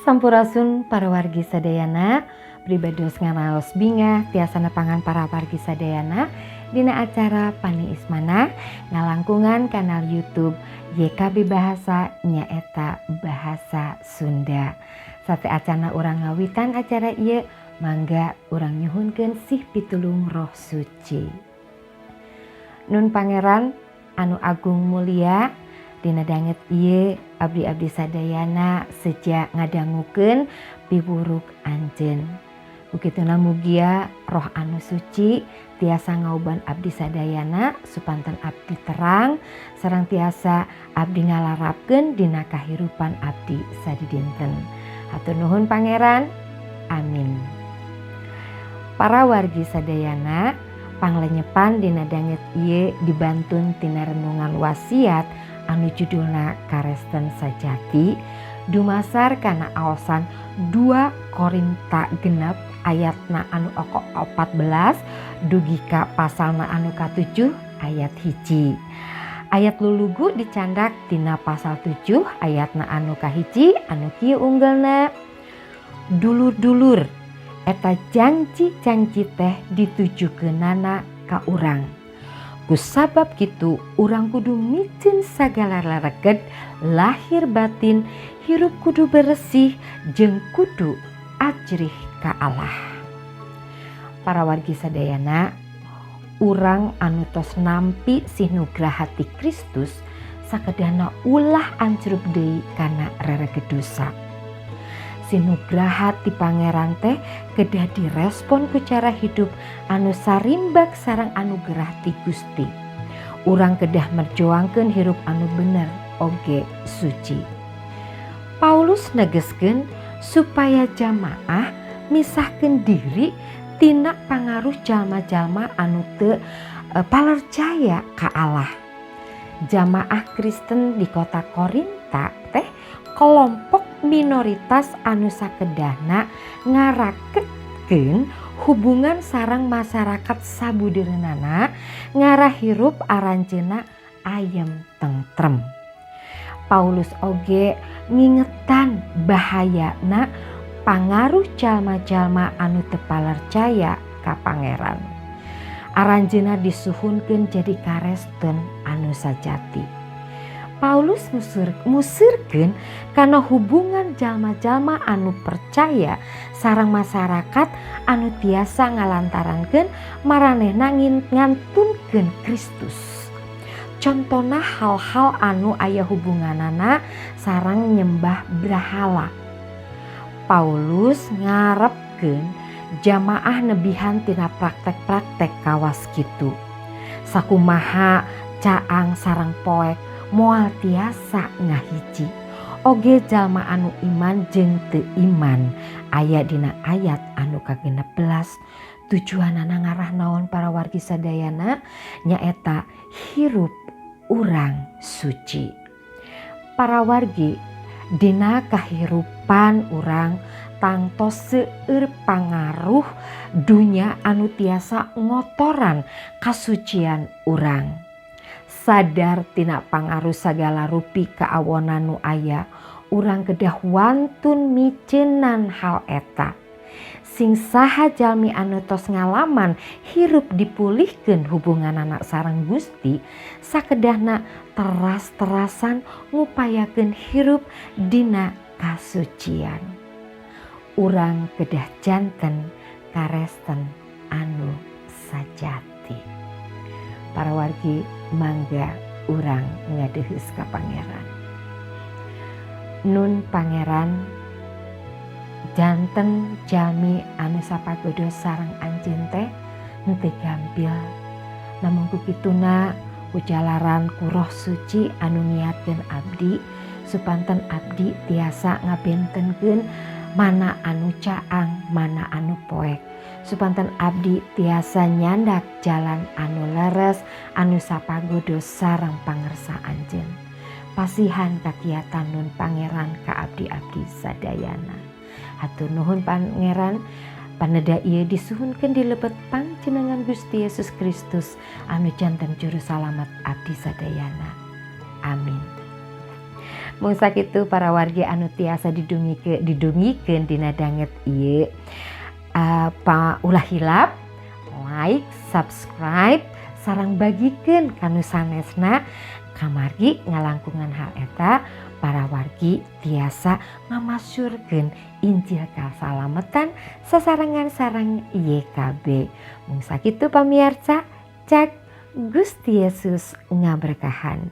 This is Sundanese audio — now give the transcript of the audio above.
Sampurasun para wargi sadayana, pribados ngaraos bingah tiasa nepangan para wargi sadayana dina acara Paniis Manah ngalangkungan kanal YouTube YKB Bahasa, nyaeta Bahasa Sunda. Sateuacana urang ngawitan acara ieu, mangga urang nyuhunkeun sih pitulung Roh Suci. Nun Pangeran anu agung mulia, dina danget ieu abdi-abdi sadayana seja ngadangukeun piwuruk Anjeun. Begituna mugia Roh anu suci tiasa ngauban abdi sadayana supanten abdi terang sareng tiasa abdi ngalarapkeun dina kahirupan abdi sadidinten. Hatur nuhun, Pangeran. Amin. Para wargi sadayana, panglenyepan dina danget ieu dibantun tina renungan wasiat anu judulna Karesten Sajati, dumasar kana aosan 2 Korinta 6 ayatna anu 14 dugi ka pasalna anu ka-7 ayat 1. Ayat lulugu dicandak tina pasal 7 ayatna anu kahiji anu kieu unggelna: "Dulur-dulur, eta janji-janji teh ditujukeunana ka urang. Kusabab kitu urang kudu miceun sagala rereged lahir batin, hirup kudu beresih jeung kudu ajrih ka Allah." Para wargi sadayana, urang anu tos nampi sih nugraha ti Kristus sakedahna ulah ancrub deui kana rereged dosa. Sih nugraha ti Pangeran teh kedah direspon ku cara hidup anu sarimbak sareng anugerah ti Gusti. Urang kedah merjuangkeun hirup anu bener oge suci. Paulus negeskeun supaya jamaah misahkeun diri tina pangaruh jalma-jalma anu teu palercaya ka Allah. Jamaah Kristen di kota Korinta teh kelompok minoritas anu sakedahna ngaraketkeun hubungan sareng masyarakat sabudeureunana, ngarah hirup aranjeunna ayem tentrem. Paulus oge ngingetan bahayana pangaruh jalma-jalma anu teu palercaya ka Pangeran. Aranjeunna disuhunkeun jadi karesten anu sajati. Paulus museurkeun kana hubungan jalma-jalma anu percaya sareng masyarakat anu tiasa ngalantarankeun maranehna ngantunkeun Kristus. Contona hal-hal anu aya hubunganana sareng nyembah brahala. Paulus ngarepkeun jamaah nebihan tina praktek-praktek kawas kitu. Sakumaha caang sareng poek moal tiasa ngahiji. Oge jalma anu iman jeung teu iman, aya dina ayat anu ka-16. Tujuanana ngarah naon, para wargi sadayana? Nyaeta hirup urang suci. Para wargi, dina kahirupan urang tangtos seueur pangaruh dunya anu tiasa ngotoran kasucian urang. Sadar tina pangaruh sagala rupi kaawonan nu aya, urang kedah wantun miceunan hal eta. Sing saha jalmi anu tos ngalaman hirup dipulihkeun hubunganana sareng Gusti sakedahna teras-terasan ngupayakeun hirup dina kasucian. Urang kedah janten karesten anu sajati. Para wargi, mangga urang ngadeheus ka Pangeran. Nun Pangeran, janten jalmi anu sapagodo sareng Anjeun teh henteu gampil. Namun ku kituna, kujalaran ku Roh Suci anu ngiatkeun abdi, supanten abdi tiasa ngabentenkeun mana anu caang, mana anu poek. Supanten abdi tiasa nyandak jalan anu leres, anu sapagodo sareng pangersa Anjeun. Pasihan kakiatan, Nun Pangeran, ka abdi-abdi sadayana. Hatur nuhun, Pangeran. Paneda ieu disuhunkeun di lebet pangjenengan Gusti Yesus Kristus anu janten juru salamet abdi sadayana. Amin. Mung sakitu, para wargi anu tiasa didungikeun didungikeun dina danget ieu. Pa ulah hilap like, subscribe, sareng bagikeun ka nu sanesna, kamargi ngalangkungan hal eta para wargi tiasa ngamasyurkeun Injil kasalamatan sasarengan sareng YKB. Mung sakitu, pamiarsa, cak. Gusti Yesus ngaberkahan.